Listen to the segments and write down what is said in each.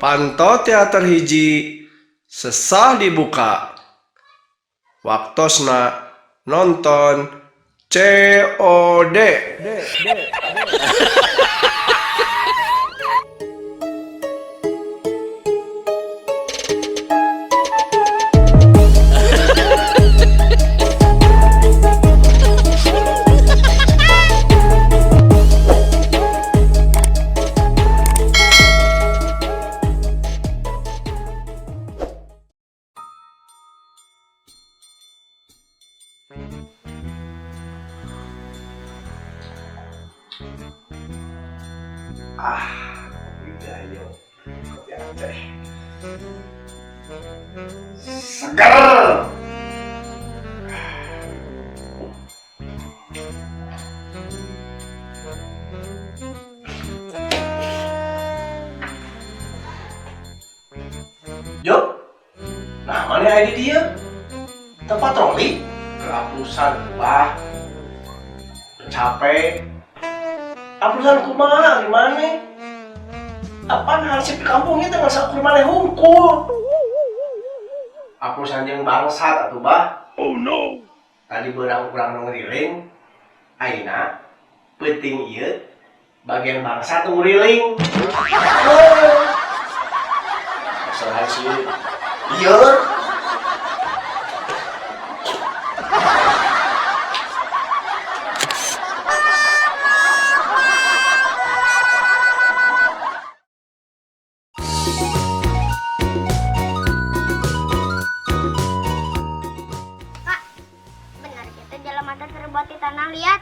Panto teater hiji sesah dibuka. Waktosna nonton COD. Ah, kopi Gayo, kopi Aceh. Seger. Jo, nah mana ID dia? Tempat patroli? Kerapusan, bah. Capek. Apusan kumaha gimana? Apaan hansip di kampung itu nggak sakur maneh hungkul. Apusan jeung bangsat atuh bah. Oh no. Tadi beurang urang nu nguriling, ayeuna peuting ieu bagian bangsat nu nguriling. Oh. Asal hansip. Ieu. Kak, bener gitu jelema teh terbuat di tanah liat.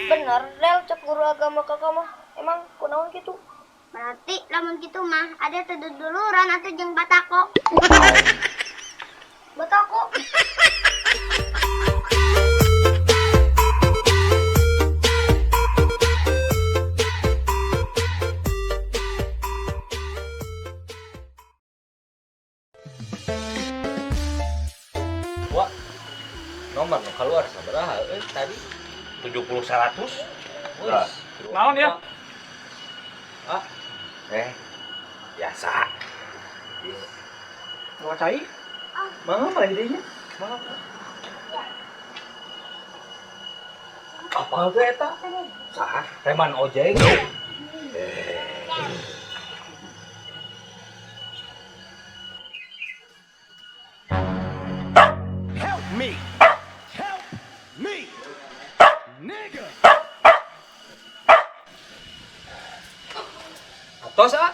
Bener, Del, cek guru agama kakak mah. Emang kunaon gitu? Berarti lamun kitu mah ada teu duduluran atuh jeung batako. Batako. Wah, nomor nu keluar sabaraha euy tadi? 70 100. Wih, Naon ya? Ah, Biasa. Mau cai? Mangga apa idenya? Apal teh eta? Saha? Preman ojek. Help me. Help me. Nigga. Atos ah?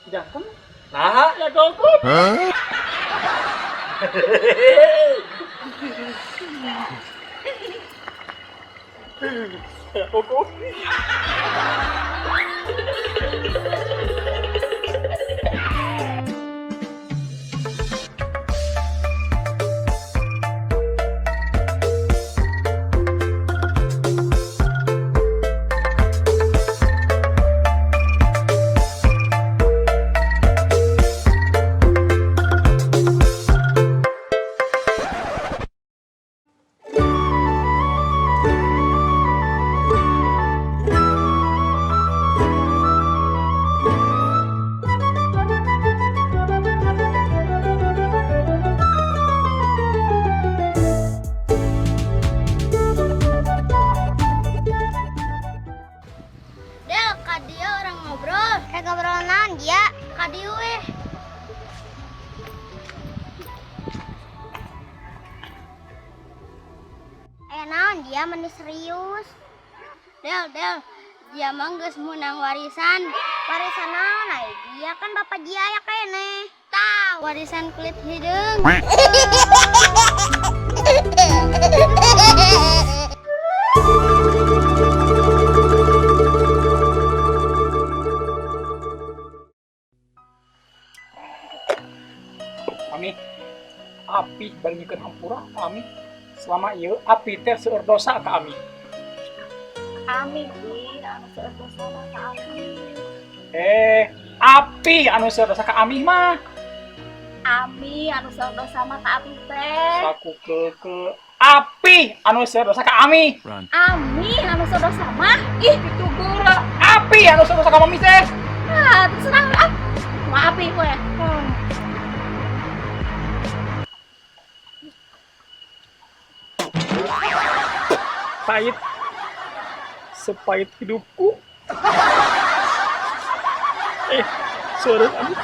Jangan. Nah, Ya gokul. Ya gokul. Del, ka dieu orang ngobrol. Rek ngobrol naon dia? Ka dieu weh. Eh naon dia meni serius. Del, Del, dia mah geus meunang warisan. Warisan naon ai? Dia kan bapak dia aya keneh. Tah, warisan kulit hideung. Ami, api bari nyikeun hampura ami. Selama ieu api teh seueur dosa ka ami. Ami, Bi, anu seueur dosa mah ka ami. Api anu seueur dosa ka ami mah. Ami anu seueur dosa mah ka abi teh. Saku ke api anu seueur dosa ka ami. Ami anu seueur dosa mah. Ih, Itu geura api anu seueur dosa ka mami teh. ah, terserah ah. Maaf we. Pahit. Sepahit hidupku. Suara Ami.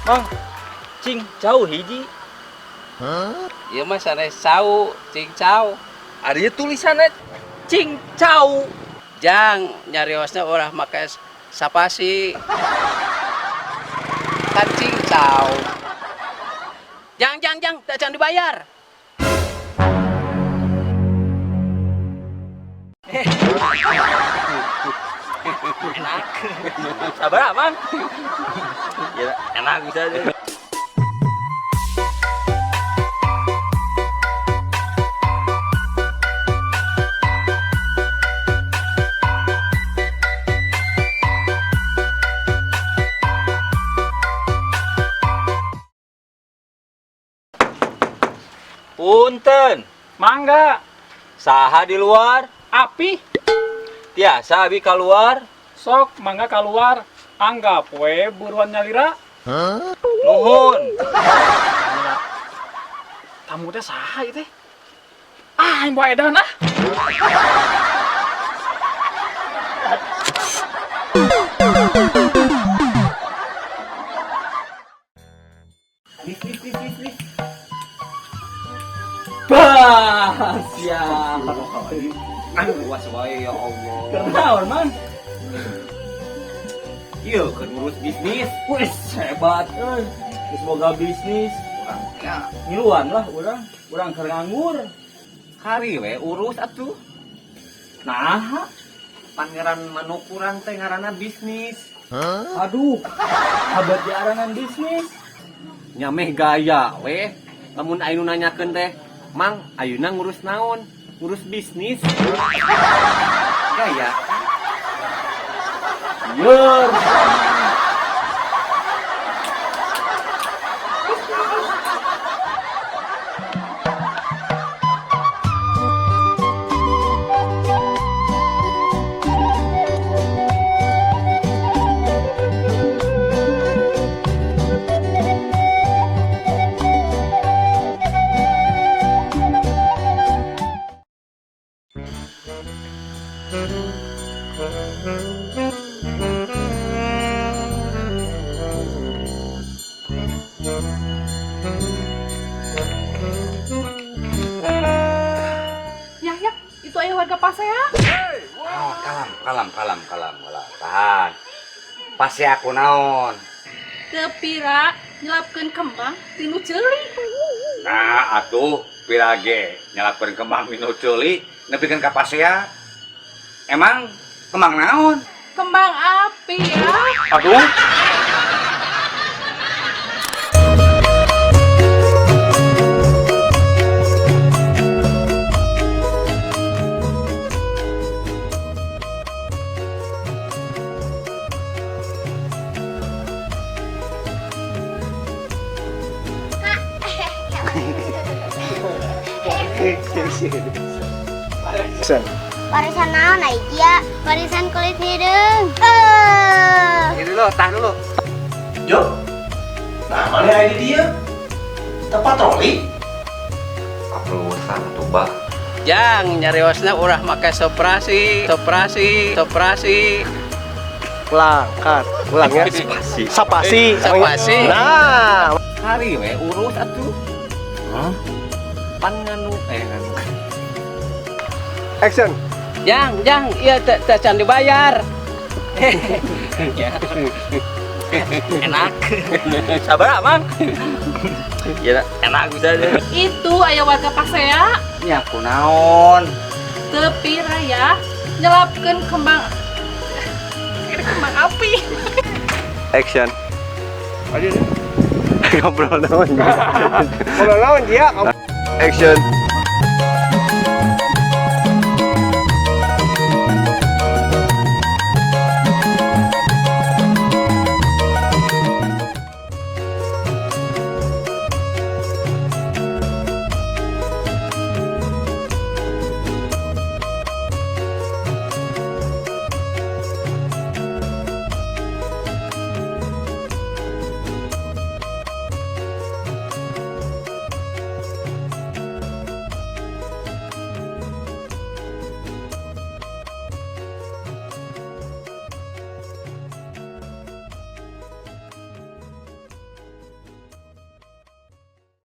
Mang, cing cau hiji. Ieu mah sanes cau, cing cau. Ari tulisanna cing cau. Jang nyariosna ulah make sapasi. Kan cing cau. Jang jang jang, teu can dibayar. Enak. Sabaraha, Mang? Ya, enak bisa aja. Punten, Mangga, saha di luar? Api. Tiasa abi keluar. Sok mangga keluar. Anggap we buruan nyalira. Nuhun. Tamu teh saha ieu teh? Ah, aing bawa edan ah. Bah, siap. Awas wae ya Allah. Kenaon, Mang? Ieu keur ngurus bisnis. Wis hebat euy. Geus boga bisnis. Urang ya. Ngiluan lah urang, urang keur nganggur. Kari we urus atuh. Nah, Pangeran manuk urang teh ngaranna bisnis. aduh. Abad diaranan bisnis. Nyameh gaya we. Lamun anu nanyakeun teh, "Mang, ayeuna ngurus naon?" Ngurus bisnis. Gaya. Yer. Ya ya, itu aya warga pasea. Oh, kalam, kalam, kalam, kalam, kalam. Tahan. Pasti aku naon. Teu pira nyelapkeun kembang tinu ceuli. Nah, atuh pirage nyelapkeun kembang minu ceuli nepikeun ka pasea. Emang kembang naon? Kembang api ya. Aduh. Warisan naon ai dia? Warisan kulit hideung. Ini dulu, tahan dulu. Jo. Nah, mana aya di dieu? Teu patroli. Kapelusan tuh, Bah. Jang nyariosna ulah make soprasi, soprasi, soprasi. Ulang, kat. Ulang ya. Spasi. Sapasi. Sapasi. Nah, Kari we urus atuh. Hah? Pan nganu nganu. action. Jang, jang, ieu teu teu can dibayar. Enak. Sabaraha, Mang? Ya, enak bisa aja. Itu aya warga pasea. Nya aku naon. Teu pira ya nyelapkeun kembang kembang api. Action. Ngobrol naon? Ngobrol naon dia? Action.